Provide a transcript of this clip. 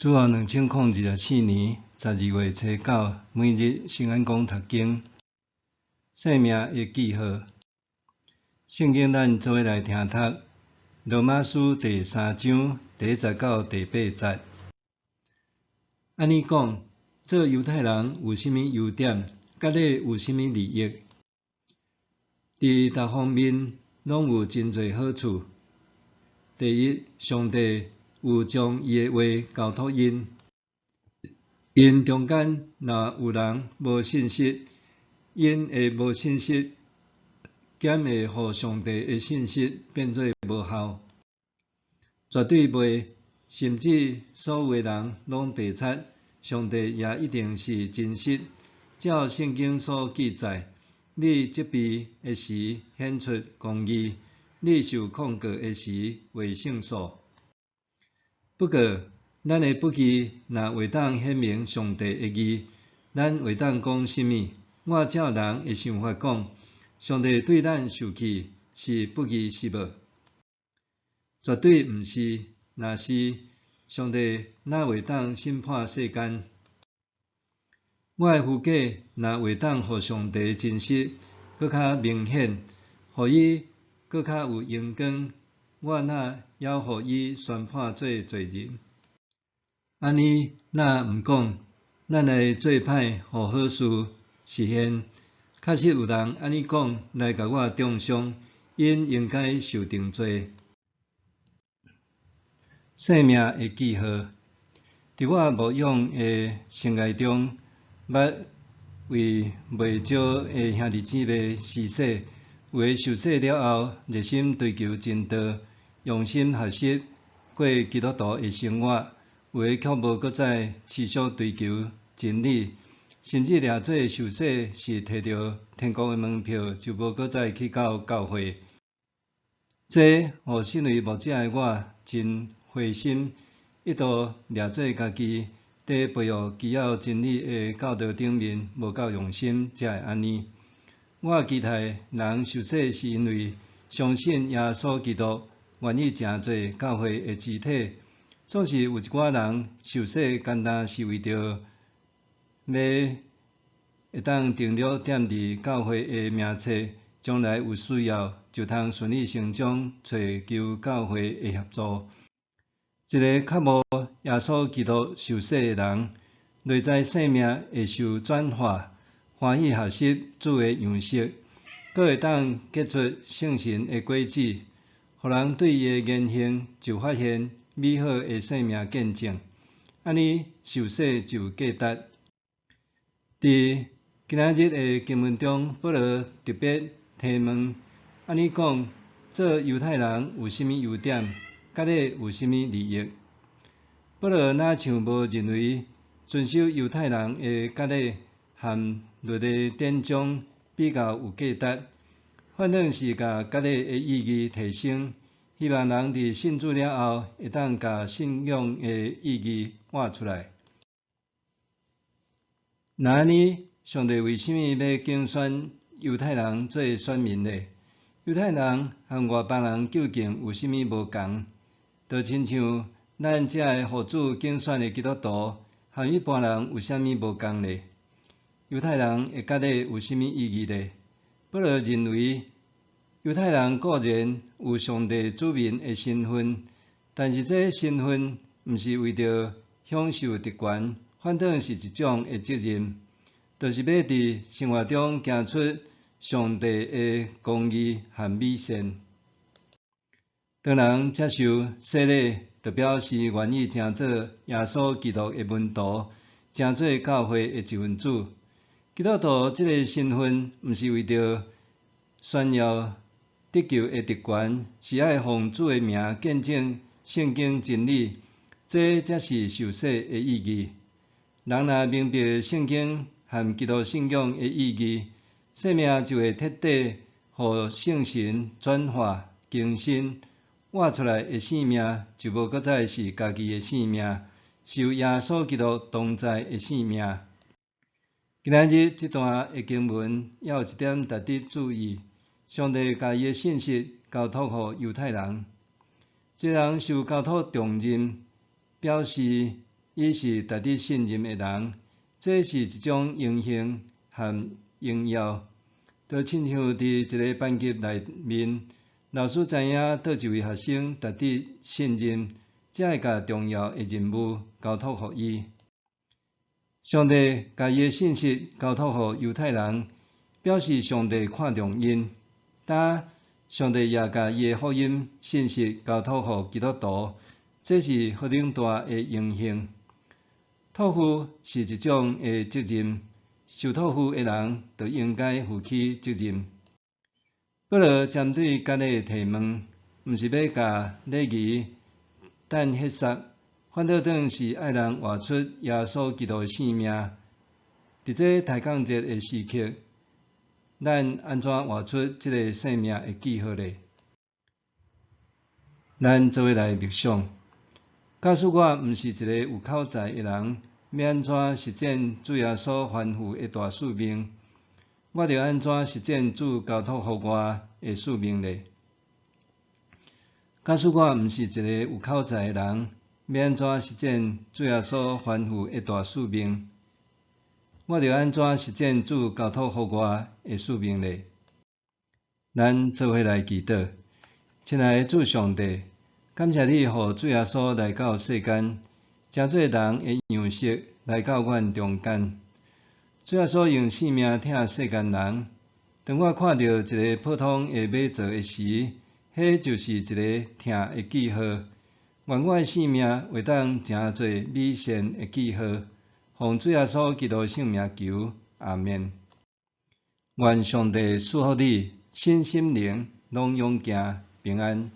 主後2024年12月初九，每日聖安講讀經，生命的記號。聖經咱做伙來聽讀，羅馬書第三章第一節到第八節。按呢講，做猶太人有啥物優點？割禮有啥物利益？佇逐方面攏有真濟好處。第一，上帝有將伊的話交託𪜶，𪜶中間若有人無信實，𪜶的無信實，敢會予上帝的信實變做無效？絕對袂，甚至所有的人攏白賊，上帝也一定是真實。照聖經所記載，你責備的時顯出公義，你受控告的時會勝訴。不過，咱的不義若會當顯明上帝的義，咱會當講啥物？我照人的想法講，上帝對咱受氣是不義是無？絕對毋是。若是，上帝哪會當審判世間？我的虛假若會當予上帝真實閣較明顯，予伊閣較有榮光，我哪猶予伊宣判做罪人？按呢，若毋講，咱來做歹，予好事實現。確實有人按呢講來共我中傷，𪜶應該受定罪。生命的記號，佇我牧養的生涯中，捌為袂少的兄弟姊妹施洗，有的受洗了後，熱心追求真道，用心學習過基督徒的生活；有的卻無閣再持續追求真理，甚至掠做受洗是提著天國的門票，就無閣再去到教會。這予身為牧者的我真灰心，一度掠做家己佇培育基要真理的教導頂面無夠用心，才會按呢。我期待人受洗是因為相信耶穌基督，願意成做教會的肢體。總是有一寡人受洗，干焦是為著欲會當登錄踮佇教會的名冊，將來有需要就通順理成章揣求教會的協助。一个較無耶穌基督受洗的人，內在生命會受轉化，歡喜學習主的樣式，閣會當結出聖神的果子，予人對伊的言行就發現美好的生命見證。按呢受洗就有價值。佇今仔日的經文中，保羅特別提問：按呢講，做猶太人有啥物優點？割禮有啥物利益？保羅若像無認為遵守猶太人的割禮和律例典章比較有價值，反轉是共割禮的意義提升，希望人佇信主了後，會當共信仰的意義活出來。若按呢，上帝為啥物欲揀選猶太人做選民呢？猶太人和外邦人究竟有啥物無仝？就親像咱這个予主揀選的基督徒，和一般人有啥物無仝呢？猶太人的割禮有啥物意義呢？保羅認為，猶太人固然有上帝子民的身份，但是這身份毋是為著享受特權，反轉是一種的責任，就是欲佇生活中行出上帝的公義和美善。當人接受洗禮，就表示願意成做耶穌基督的門徒，成做教會的一份子。基督徒這个身份，毋是為著炫耀得救的特權，是愛奉主的名見證聖經真理，這才是受洗的意義。人若明白聖經和基督信仰的意義，生命就會徹底予聖神轉化更新，活出來的生命就無閣再是家己的生命，是有耶穌基督同在的生命。今仔日這段的經文，猶有一點值得注意：上帝共伊的信息交託予猶太人，這人受交託重任，表示伊伊是值得信任的人，這是一種榮幸和榮耀。就親像佇一个班級內面，老師知影佗一位學生值得信任，才會共重要的任務交託予伊。上帝共伊的信息交託予猶太人，表示上帝看重𪜶。今上帝也共伊的福音信息交託予基督徒，這是何等大的榮幸！託付是一種的責任，受託付的人就應該負起責任。保羅針對割禮提問，毋是欲共禮儀等結束，反倒轉是愛人活出耶穌基督的生命。佇這抬槓節的時刻，咱按怎活出這个生命的記號呢？咱做伙來默想。假使我毋是一个有口才的人，欲按怎實踐主耶穌吩咐的大使命？我著按怎實踐主交託予我的使命呢？假使我毋是一个有口才的人，欲按怎實踐主耶穌吩咐的大使命？我著按怎實踐主交託予我的使命呢？咱做伙來祈禱。親愛的主上帝，感謝你予主耶穌來到世間，成做人的樣式來到阮中間。主耶穌用性命疼世間人。當我看著一个普通的馬槽的時，彼就是一个疼的記號。願我的生命會當成做美善的記號。奉主耶穌基督聖名求，阿們。願上帝賜福你，身心靈攏勇健平安。